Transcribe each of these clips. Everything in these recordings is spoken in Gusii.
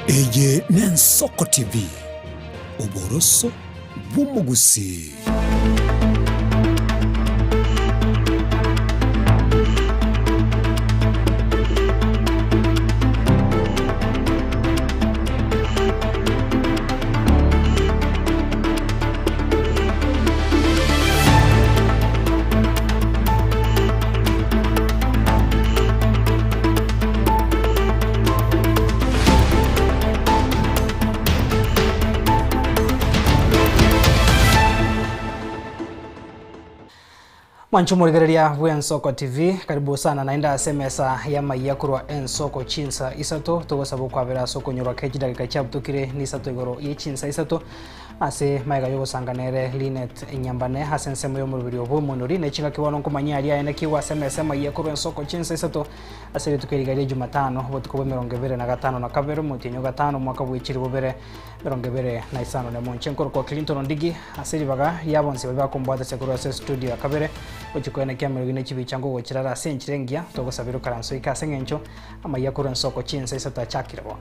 Eye n'Ensoko TV, oboroso bw'omogusii. Mwanche omorigereria bw'Ensoko TV, karibu sana naende ase emesa y'amaiya korwa Ensoko chinsa isato, togosaba okwabera ase okonyorwa ke chidakika chiabutokire nisato igoro ye chinsa isato. Ase magega y'ogosanga nere Linet Nyambane ase ensemo y'omoroberi obo omonori, ne chingaki bono nkomanyia aria aye naki igwa ase emesa emaiya korwa ensoko chinsa isato ase rituko eriga ria Jumatano, obotuko bw'emerongo ebere na gatano na kabere, omotienyi o gatano, omwaka bw'echiri bobere, emerongo ebere na isano nemo. Inche nkorokwa Clinton Ondigi, ase ribaga ria bonsi baria bakombwatasia korwa ase estudio ya kabere, gochia koenekia amariogi ne chibicha ngogochirara ase enchera engiya, togosabera okaranse oike ase eng'encho amaiya korwa ensoko chinsa isato achakire bono.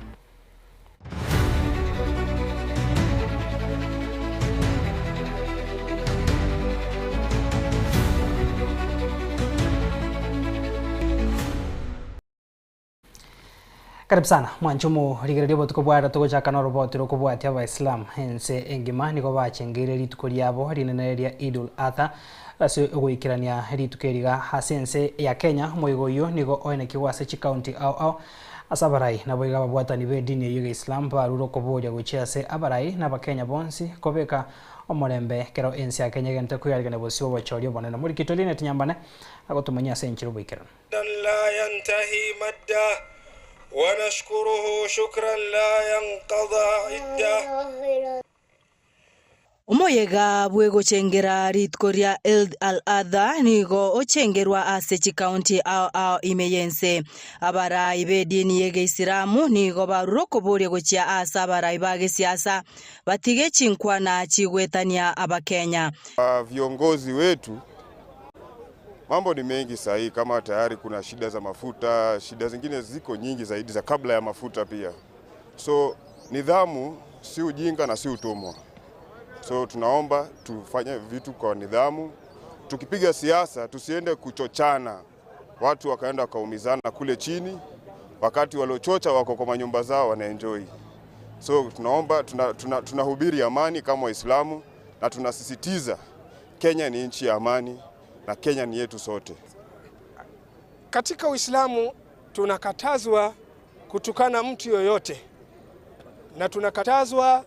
Karibu sana mwanche omorigereria obotuko bwa rero togochaka na oroboti rokobwatia abaisilamu ense engima nigo bachengeire rituko riabo rinene ria Eid-ul Adha ase ogoikerania rituko eriga ase ense ya Kenya omoigo oyio nigo oenekigwe ase chikaunti ao ao Ase abarai, naboigo ababwatani b'edini eyio y'Egeisilamu barure okoboria gochia ase abarai na Abakenya bonsi kobeka omorembe ekero ense ya Kenya egente koyarigania bosio bw'obochori obonene. Omorikito Linet Nyambane agotomanyia ase enchera oboikeranu. لا ينتهي مده ونشكره شكرا لا ينقضى عده. Omoyega bw'egochengera rituko ria Eid al-Adha nigo ochengerwa ase chikaunti ao ao ime y'ense. Abarai b'edini y'Egeisiramu nigo barure okoboria gochia ase abarai ba gesiasa batige chinkwana chigwetania Abakenya. Viongozi wetu mambo ni mengi sahii, kama tayari kuna shida za mafuta, shida zingine ziko nyingi zaidi za kabla ya mafuta pia. So nidhamu si ujinga na si utumwa. So tunaomba tufanye vitu kwa nidhamu. Tukipiga siasa tusiende kuchochana, watu wakaenda wakaumizana kule chini, wakati waliochocha wako kwa manyumba zao wanaenjoy. So tunaomba tunahubiri tuna, tuna amani kama Waislamu na tunasisitiza Kenya ni nchi ya amani na Kenya ni yetu sote. Katika Uislamu tunakatazwa kutukana mtu yoyote na tunakatazwa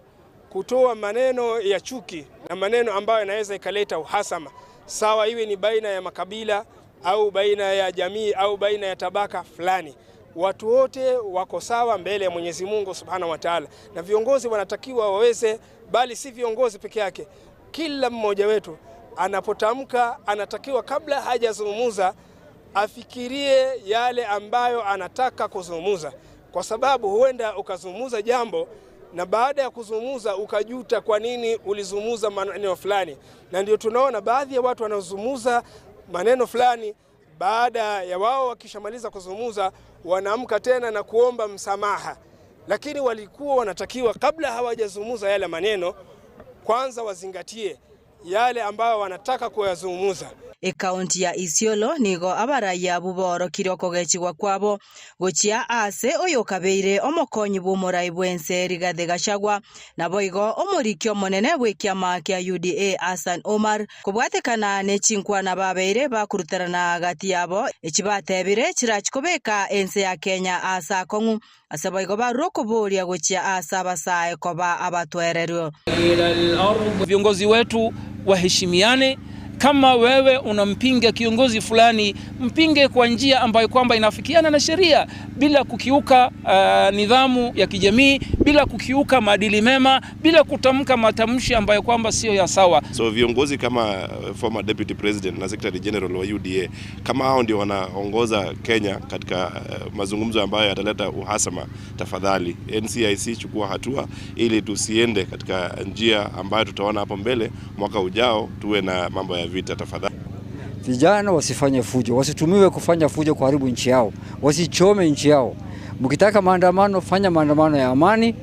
kutoa maneno ya chuki na maneno ambayo yanaweza ikaleta uhasama, sawa iwe ni baina ya makabila au baina ya jamii au baina ya tabaka fulani. Watu wote wako sawa mbele ya Mwenyezi Mungu Subhanahu wa Ta'ala, na viongozi wanatakiwa waweze, bali si viongozi peke yake, kila mmoja wetu anapotamka anatakiwa kabla hajazungumza afikirie yale ambayo anataka kuzungumza, kwa sababu huenda ukazungumza jambo na baada ya kuzungumza ukajuta kwa nini ulizungumza maneno fulani. Na ndio tunaona baadhi ya watu wanaozungumza maneno fulani, baada ya wao wakishamaliza kuzungumza wanaamka tena na kuomba msamaha, lakini walikuwa wanatakiwa kabla hawajazungumza yale maneno kwanza wazingatie yale ambayo wanataka kuyazungumza. Ekaunti ya Isiolo nigo abarai abwo borokire okogechigwa kwabo gochia ase oyokabeire omokonyi bw'omorai bw'ense Rigathi Gachagua, naboigo omoriki omonene bw'ekiama kia UDA Hassan Omar kobwatekana ne chinkwana babeire bakoruterana gati yabo echi batebire chirachi kobeka ense ya Kenya ase akong'u Ase boigo barure okoboria gochia aase abasae koba abatwererwe. Viongozi wetu waheshimiane. Kama wewe unampinga kiongozi fulani, mpinge kwa njia ambayo kwamba inafikiana na sheria bila kukiuka nidhamu ya kijamii, bila kukiuka maadili mema, bila kutamka matamshi ambayo kwamba sio ya sawa. So viongozi kama former deputy president na secretary general wa UDA kama hao ndio wanaongoza Kenya katika mazungumzo ambayo yataleta uhasama, tafadhali NCIC chukua hatua ili tusiende katika njia ambayo tutaona hapo mbele mwaka ujao tuwe na mambo ya vita, tafadhali. Vijana wasifanye fujo, wasitumiwe kufanya fujo kuharibu nchi yao, wasichome nchi yao, Mkitaka maandamano, fanya maandamano ya amani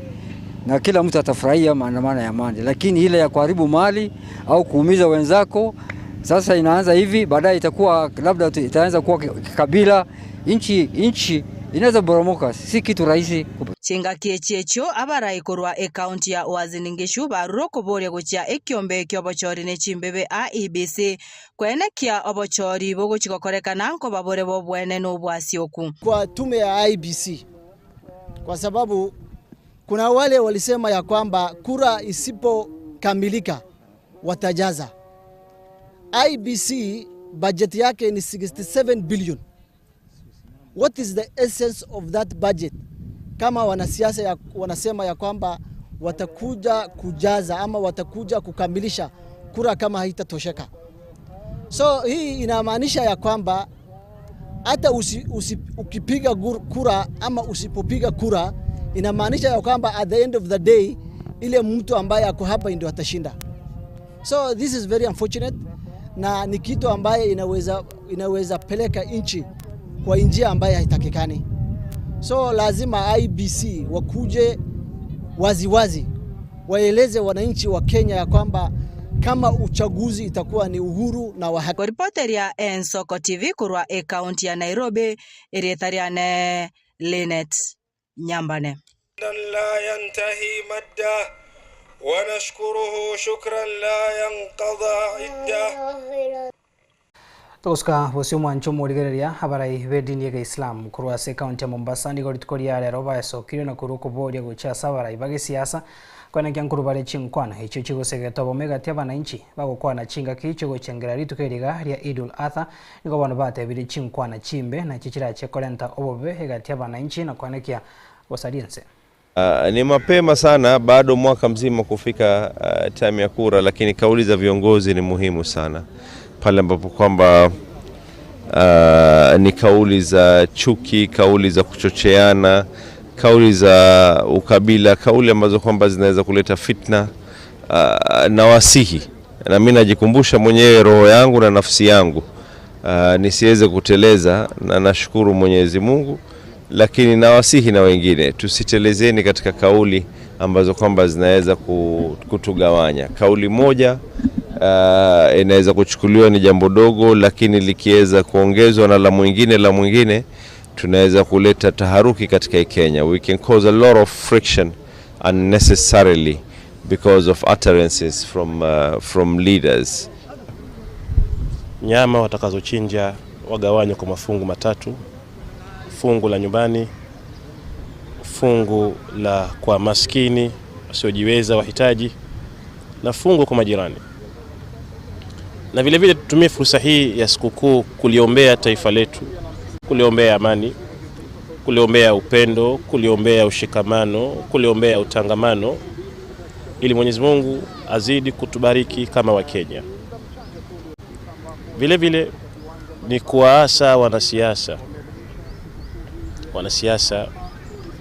na kila mtu atafurahia maandamano ya amani, lakini ile ya kuharibu mali au kuumiza wenzako, sasa inaanza hivi, baadaye itakuwa labda itaanza kuwa kabila, nchi nchi inaweza boromoka, si kitu rahisi. Chingaki echi echio abarai korwa ekaunti ya Uasin Gishu barure okoboria gochia ekiombe kia obochori ne chimbebe IEBC kwenekia obochori bogochi gokorekana nkoba bore bobwene na obwasioku. Kwa tume ya IEBC, kwa sababu kuna wale walisema ya kwamba kura isipokamilika watajaza. IEBC budget yake ni 67 billion. What is the essence of that budget? Kama wanasiasa ya, wanasema ya kwamba watakuja kujaza ama watakuja kukamilisha kura kama haitatosheka. So hii inamaanisha ya kwamba hata usi, usi, ukipiga kura ama usipopiga kura inamaanisha ya kwamba at the end of the day ile mtu ambaye ako hapa ndio atashinda. So this is very unfortunate na ni kitu ambaye inaweza peleka nchi kwa njia ambaye haitakikani. So lazima IEBC wakuje waziwazi waeleze wananchi wa Kenya ya kwamba kama uchaguzi itakuwa ni uhuru na wa haki. Koripoteria Ensoko TV korwa ekaunti ya Nairobi erieta riane Linet Nyambane. لا ينتهي مده ونشكره شكرا لا ينقضى عده. Togosuka bosio omwancho omorigereria abarai ba edini ya Islam korwa ase ekaunti ya Mombasa nigo rituko ria rero baesokire na korwa okoboria gochia ase abarai ba gesiasa kwenekia nkuru bare chinkwana echio chigosegeta obome egati abananchi bagokwana chingaki chigochengera rituko eriga ria Idul Adha nigo bono batebire chinkwana chimbe nachi chirache korenta obobe egati abananchi na kwenekia gosaria ense. Ni mapema sana, bado mwaka mzima kufika time ya kura, lakini kauli za viongozi ni muhimu sana pale ambapo kwamba ni kauli za chuki, kauli za kuchocheana, kauli za ukabila, kauli ambazo kwamba zinaweza kuleta fitna. Na wasihi na mimi najikumbusha mwenyewe roho yangu na nafsi yangu nisiweze kuteleza, na nashukuru Mwenyezi Mungu, lakini nawasihi na wengine tusitelezeni katika kauli ambazo kwamba zinaweza kutugawanya. Kauli moja inaweza kuchukuliwa ni jambo dogo, lakini likiweza kuongezwa na la mwingine, tunaweza kuleta taharuki katika Kenya. We can cause a lot of friction unnecessarily because of utterances from leaders. Nyama watakazochinja wagawanywe kwa mafungu matatu: fungu la nyumbani, fungu la kwa maskini wasiojiweza, wahitaji, na fungu kwa majirani. Na vile vile tutumie fursa hii ya sikukuu kuliombea taifa letu, kuliombea amani, kuliombea upendo, kuliombea ushikamano, kuliombea utangamano, ili Mwenyezi Mungu azidi kutubariki kama Wakenya. Vile vile ni kuwaasa wanasiasa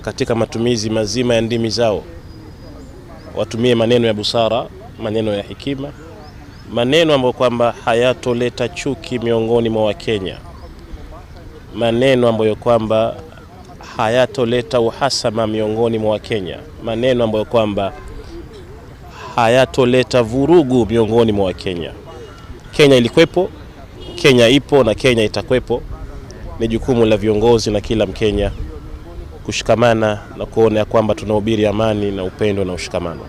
katika matumizi mazima ya ndimi zao, watumie maneno ya busara, maneno ya hekima, maneno ambayo kwamba hayatoleta chuki miongoni mwa Wakenya, maneno ambayo kwamba hayatoleta uhasama miongoni mwa Wakenya, maneno ambayo kwamba hayatoleta vurugu miongoni mwa Wakenya. Kenya ilikwepo, Kenya ipo na Kenya itakwepo. Ni jukumu la viongozi na kila Mkenya kushikamana na kuona kwamba tunahubiri amani na upendo na ushikamano.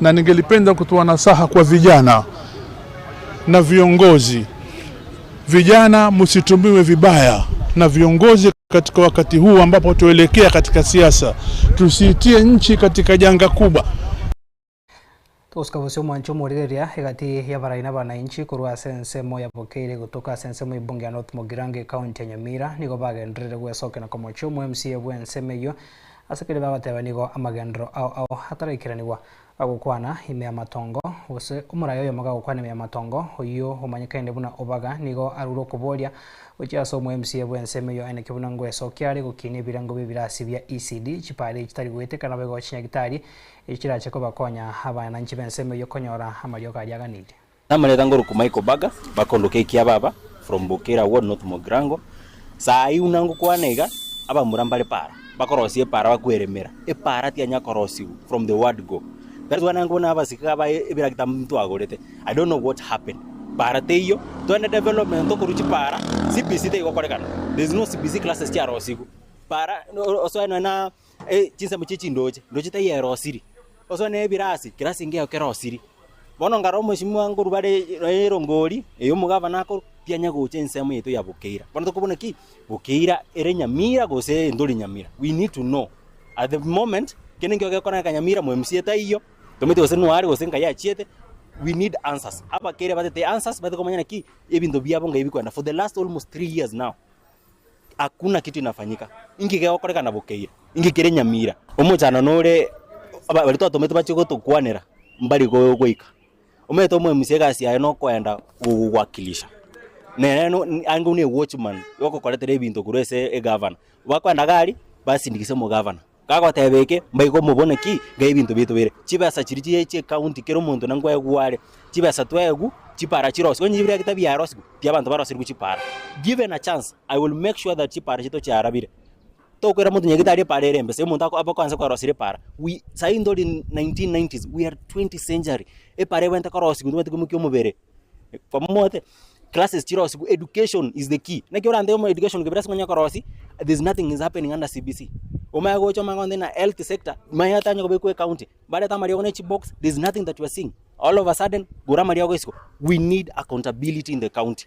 Na ningelipenda kutoa nasaha kwa vijana na viongozi. Vijana msitumiwe vibaya na viongozi katika wakati huu ambapo tuelekea katika siasa, tusiitie nchi katika janga kubwa. Togosuka bosio omwancho omorigereria egati ya abarai na abananchi korwa ase ensemo ya Bokeire gotoka ase ensemo ebunge ya North Mugirango ekaunti ya Nyamira nigo bagenderere gwesokia na komochia omo MCA bwa ensemo eywo ase keri bagateba nigo amagendero ao ao ataraikeraniwa bagokwana ime ya matongo gose omorai oyomo gagokwana ime ya matongo oywo omanyekaine buna obaga nigo arure okoboria gochia ase omo MCA bwa ensemo eywo aeneke buna ngwesokia are gokinia ebirengo bia ebirasi bia ECD chipare chitari goetekana boigo chinyagitari echirache kobakonya abananchi ba ensemo eywo konyora amariogo aria aganirie. Namareta ngoruku Michael Baga bakondoka ekia baba from Bokera Ward North Mugirango. Saa hii unango kwana iga abamura mbare para. bakorosia epara bakweremera, epara tianya korosigwa from the word go. That's why nankobona abasike aba ebirakita ntwagorete, I don't know what happened. Para teiyo, twende development tokorwa chipara, CBC teigokorekana, there is no CBC classes chiarosigwe. Para osoe nonya na chinsemo chie chindoche, ndoche taiyo erosiri, osoe na ebirasi, kerasi nkeiyo kerosiri. Bono nkarora omweshimiwa nkorwa bare nonya erongori, eye omogavana akorwa, tianya gocha ensemo yaito ya Bokeira. Bono tokobuna ki, Bokeira ere Nyamira gose ntori Nyamira, we need to know. At the moment, kende nkeiyo gekoreka Nyamira, mo MCA taiyo, tomanyeti gose nware gose nkai achiete, we need answers. Abakeire batete answers, batete komanya naki ebinto biabo ngai bikoenda for the last almost 3 years now. Hakuna kitu inafanyika. Inki gegokorekana Bokeira? Inki kere Nyamira? Omochando nore baria twatomete bachie gotokwanera mbari goika. Omanyete omo MCA egasi yaye nokoenda gogowakilisha. Nere ange buna ewatchman yogokoretera ebinto korwa ase egavana. Bakoenda iga aria, basindikisa omogavana. Gagoteba eke, mbaiga omobone ki, ngai ebinto biaito bire. Chibesa chiria chie chiecounty kera omonto nankwaegwa are, chibesa twaegwa, chipara chirosigwe, onye chiria bitabiarosigwe, ti abanto baroserigwe chipara. Given a chance, I will make sure that chipara chiaito chiarabire. Tokoira monto nyagitari epara ere embese, omonto ako abakoansa kwerosera epara. We sahi ntori 1990s, we are 20 century, epara ebwenerete korosigwa ntobwenerete koimokia omobere. Kwamomwate, classes chirosigwe, education is the key. Naki orante omo education kebera ase konya korosia, there's nothing is happening under CBC. Omanye gocha omanye gonte na health sector, manye atanye kobekwa ecounty, barete amariogo ne chibox, there's nothing that we are seeing. All of a sudden, gora amariogo isiko. We need accountability in the county.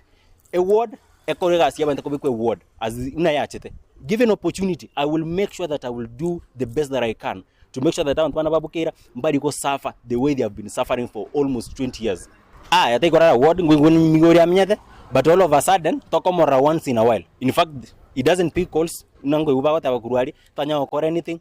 A ward, ekore egasi y'abanto kobekwa eward as buna yachete. Given opportunity, I will make sure that I will do the best that I can to make sure that abanto bane babokeira mbari go suffer the way they have been suffering for almost 20 years. Aya taikorara ward nigo oria amenyete but all of a sudden tokomorora once in a while. In fact he doesn't pick calls buna nkoigwa bagoteba korwa aria tanya gokora anything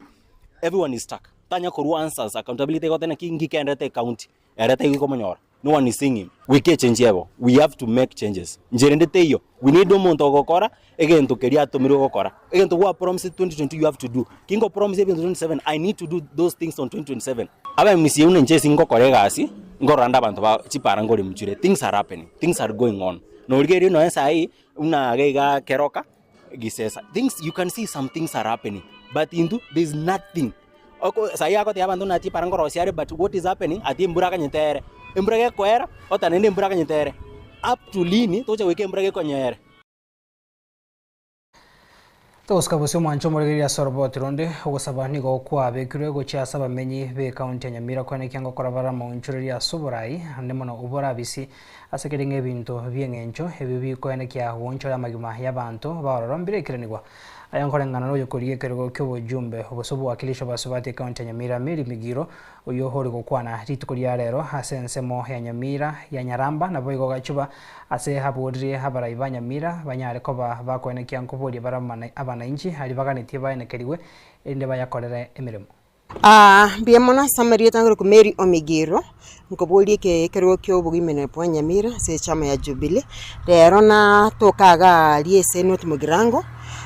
everyone is stuck. Tanya korwa answers accountability egoteba naki nki kenderete ecounty ere taigo komonyora no one is seeing him. Goika echange ebo we have to make changes. Inche rende teiyo we need omonto ogokora egento keria atomirwe gokora. Egento gwa promise 2022 you have to do. Ki nko promise ebinto 2027 I need to do those things on 2027. Aba MCA buna inche ase ngokora egasi, nkorora nde abanto ba chipara nkoremchire, things are happening, things are going on. Norigereria nonya saii buna iga igaa Keroka, Gisesa, things you can see some things are happening but intwe there is nothing. Oko saii agotebia abanto buna chipara nkorosia are but what is happening ati embura akanyete ere, embura gekoera, otanende embura akanyete ere, up to lini togocha goika embura gekonyere. Togosika bosio omwancho omoregereria ase oroboti ronde, ogosaba nigo kwabekirwe gochia ase abamenyi b'ekaunti ya Nyamira koenekia ngokora bare amaonchoreria ase oborai ande mono oborabisi ase keri ng'a ebinto bi'eng'encho ebio bikoenekia goonchora amagima y'abanto ba ororo mbirekeranigwa. Aya nkoreng'ana noyokoria ekerogo ki'obojumbe gose obowakilisho bw'asubati ekaunti ya Nyamira Mary Migiro Oyio ore gokwana rituko ria rero ase ensemo ya Nyamira ya Nyaramba naboigo Gachuba ase aboririe abarai ba Nyamira banyare koba bakoenekia nkoboria bare abanainchi aria baganetie baenekerigwe erinde bayakorere emeremo. Mbuya mono ase amarieta ngoroku Mary Omigiro, nkoboria eke ekerogo kia obogima bwa Nyamira ase echama ya Jubilee, rero natoka igaa aria ase North Mugirango.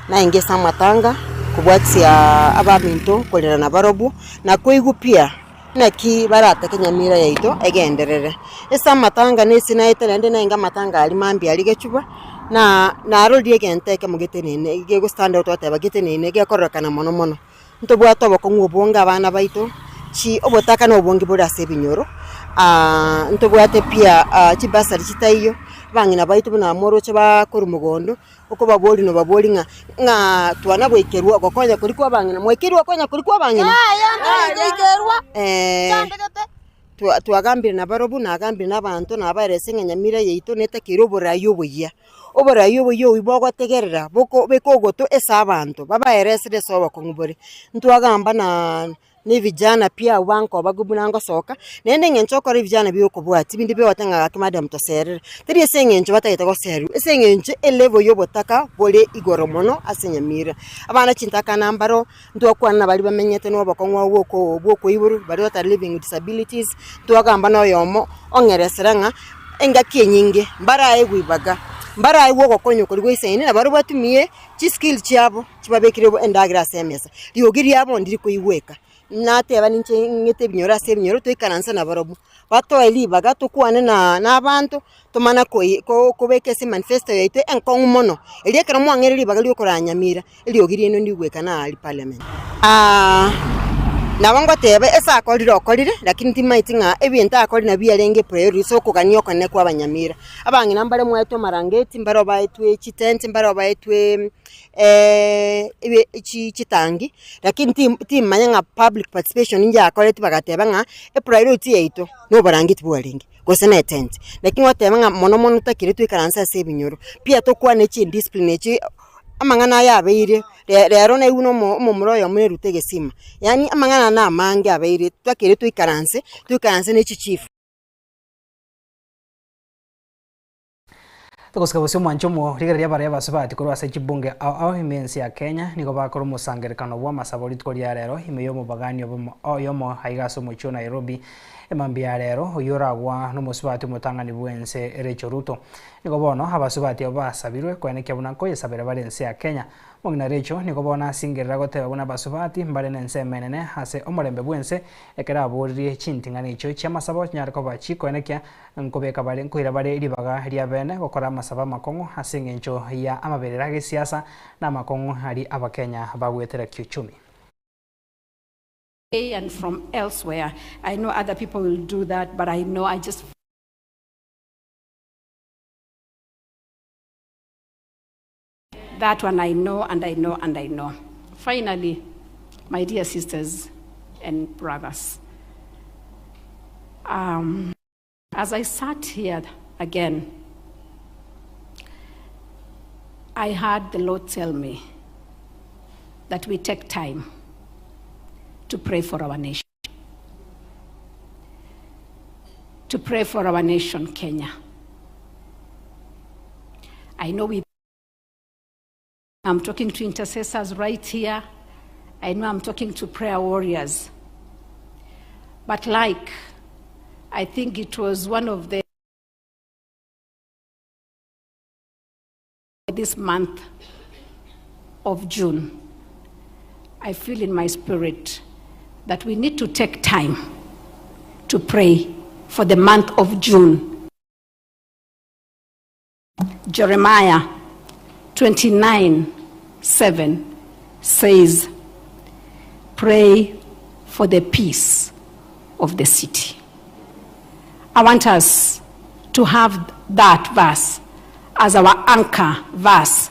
Nainche ase amatanga kobwatia abaminto korera nabarobwo, na koigwa pia naki baratake nyamira yaito egenderere. Ase amatanga nese naete naende nainche amatanga aria mambia aria gechuba, na narorire egento ekemo getenene gego stand out twateba getenene gekororekana mono mono. Ntobwate obokong'u obonge abana baito, chi obotaka na obonge bore ase ebinyoro, ntobwate pia chibasari chitaiyo, abang'ina baito buna moroche bakorwa mogondo. Okobaboria nobaborie ng'a, ng'a twana goikerwa ogokonya koria kw'abang'ina, mwaikeirwe ogokonya koria kw'abang'ina? Eh, twa- twagambire nabarobwo, nagambire na abanto, nabaerese ng'a nyamira yaito netakeire oborai oboyia. Oborai oboyia obwo bogotegerera, boko beka ogoto ase abanto, babaeresere ase obokong'u bore. Ntwagamba na. na ebijana pi abwo bankoba buna ngosoka, naende eng'encho okora ebijana biokobwatia binde bigote ng'a gaki madam toserere, tari ase eng'encho batagete goserwa, ase eng'encho elevel ya obotaka bore igoro mono ase nyamira. Abana chintakana mbaro, ntwakwana na baria bamenyete na obokong'u abwo bwa bwa okoiborwa, baria batari living with disabilities, ntwagamba na oyomo, ong'eresera ng'a engaki enyinge mbaraegwe ibaga, mbaraegwe ogokonywa koria goisaine na barobwo batumie chiskill chiabo. Chibabekire endagera ase emesa, riogi riabo ndiri koigweka. Nateba ninche ng'ete ebinyoro ase ebinyoro toikaranse nabarobwo, batoe ribaga tokwane na na abanto, tomana koi ko kobeka ase emanifesto yaito enkong'u mono, erio ekero mwang'eire ribaga ria okoraa Nyamira, eriogi riaino ndigwekana aaria parliament. Nabo ngoteba ase akorire okorire, lakini timaeti ng'a ebinto akorire nabio biarenge priority ase okogania okonene kwa abanyamira. Abang'ina mbare mwaetwe amarangeti, mbare baetwe chitenti, mbare baetwe ebe chi chitangi, lakini tim timanya ng'a public participation njakoretwe bagateba ng'a epriority yaito na oborangeti bwarenge, gose na etent. Naki ngoteba ng'a mono mono totakire toikaranse ase ebinyoro, pia tokwane chindiscipline echi amang'ana aya abeire, re rero naigwe na omo omomura oyomo nerute egesima, yaani amang'ana aya na amange abeire totakeire toikaranse, toikaranse na echichief. Togosika gose omwancho omo, rigereria baria abasubati korwa ase chibunge ao ao ime y'ense ya Kenya nigo bakora omosangererekano bw'amasabo rituko ria rero ime y'omobagani obomo oyomo aiga ase omochie o Nairobi emambia ya rero oyio oragwa nomosubati omotang'ani bw'ense Rachel Ruto. Nigo bono abasubati abo basabirwe koenekia buna nkoyesabera bare ense ya Kenya. Omong'ina Rachel nigo bono asingerera goteba buna abasubati mbare nensemo enene ase omorembe bw'ense ekero aboririe chinting'ana echio chi'amasabo chinyare koba chikoenekia Nkobeka bare, nkoira bare ribaga ria bene gokora amasabo amakong'u ase engencho ya amaberera ag'esiasa na amakong'u aria Abakenya bagwetera kiuchumi. And from elsewhere. I know other people will do that, but I know I just. That one I know and I know and I know. Finally, my dear sisters and brothers, um, as I sat here again, I heard the Lord tell me that we take time to pray for our nation. To pray for our nation, Kenya. I know we. I'm talking to intercessors right here. I know I'm talking to prayer warriors. But like, I think it was one of the this month of June, I feel in my spirit that we need to take time to pray for the month of June. Jeremiah 29 7 says, Pray for the peace of the city. I want us to have that verse as our anchor verse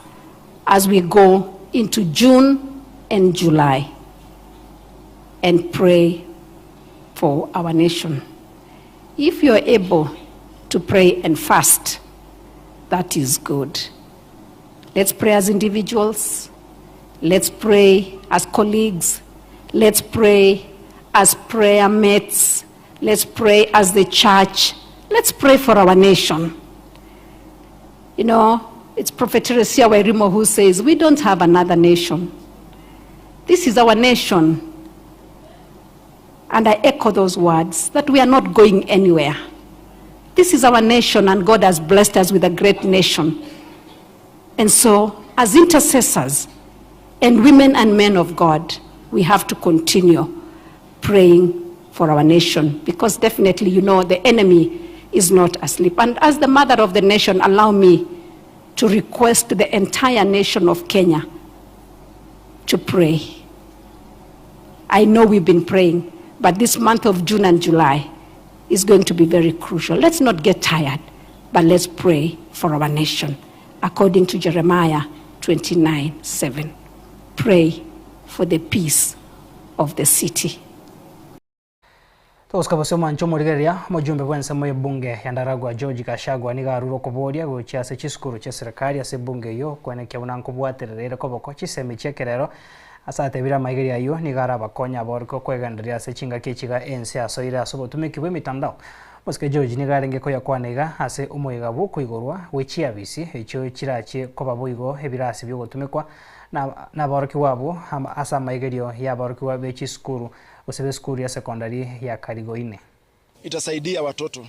as we go into June and July and pray for our nation. If you're able to pray and fast, that is good. Let's pray as individuals. Let's pray as colleagues. Let's pray as prayer mates. Let's pray as the church. Let's pray for our nation. You know, it's Prophet Teresia Wairimo who says, We don't have another nation. This is our nation. And I echo those words that we are not going anywhere. This is our nation, and God has blessed us with a great nation. And so, as intercessors and women and men of God, we have to continue praying for our nation because definitely, you know, the enemy is not asleep. And as the mother of the nation, allow me to request the entire nation of Kenya to pray. I know we've been praying, but this month of June and July is going to be very crucial. Let's not get tired, but let's pray for our nation. According to Jeremiah 29 7, pray for the peace of the city. Togosika bosio omwancho omorigereria, omojumbe bw'ensemo y'ebunge ya Ndaragwa George Gachagua nigo arure okoboria gochia ase chisukuru chi'eserekari ase ebunge eyio kwenekia buna nkobwaterera ere koboko chisemi chi'ekerero ase atebire amaigerio ayio nigo arabakonye aborokigwa kwegendereria ase chingaki echiga ense asoire ase obotumeki bw'emitandao. Omosike George nigo arenge koyakwana iga ase omoyega bw'okoigorwa gwe chiabisi echio chirachie koba boigo ebirasi biogotumekwa naborokigwa abwo ase amaigerio y'aborokigwa be chisukuru gose b'esukuru ya sekondari ya Karigoine. Itasaidia watoto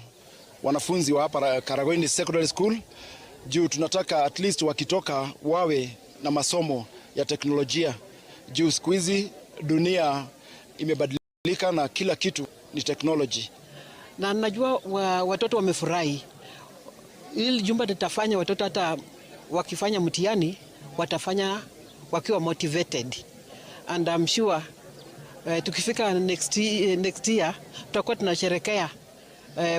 wanafunzi wa hapa Karagoini Secondary School juu tunataka at least wakitoka wawe na masomo ya teknolojia juu siku hizi dunia imebadilika. Na kila kitu ni technology. Na najua wa, watoto wamefurahi. Hili jumba litafanya watoto hata wakifanya mtihani watafanya wakiwa motivated and I'm sure tukifika next year tutakuwa tunasherekea.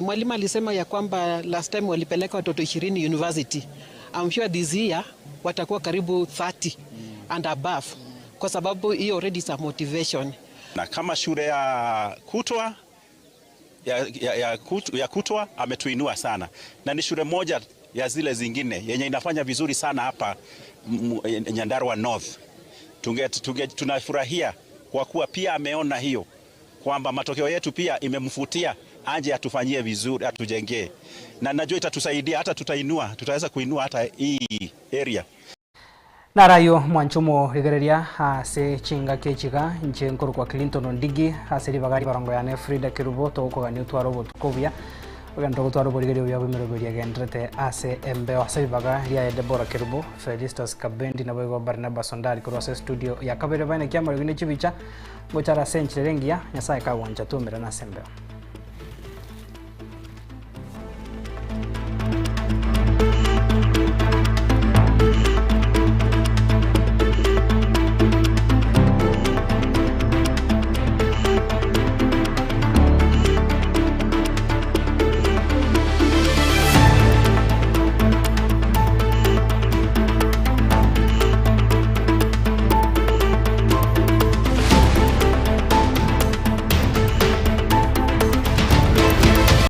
Mwalimu alisema ya kwamba last time walipeleka watoto 20 university. I'm sure this year watakuwa karibu 30 and above kwa sababu hiyo already is a motivation. Na kama shule ya kutwa ya kutwa ametuinua sana, na ni shule moja ya zile zingine yenye inafanya vizuri sana hapa Nyandarua North. Tunafurahia kwa kuwa pia ameona hiyo kwamba matokeo yetu pia imemfutia anje atufanyie vizuri, atujengee, na najua itatusaidia hata tutainua, tutaweza kuinua hata hii area. Narayo mwanchumo rigereria ase chingaki echiga inche nkorokwa Clinton Ondigi ase ribaga ribarongo yane Frida Kerubo togokogania otware obotuko obuya ogenda gotwara oborigerio obuya bwa emeroberio egenderete ase embeo ase ribaga riaye Deborah Kerubo Felistus Kabendi nabo igo Barnabas Ondari korwa ase studio ya kabere baine kiamarigo ne chibicha ngochara ase enchera engiya Nyasaye kagwancha twaumerane ase embeo.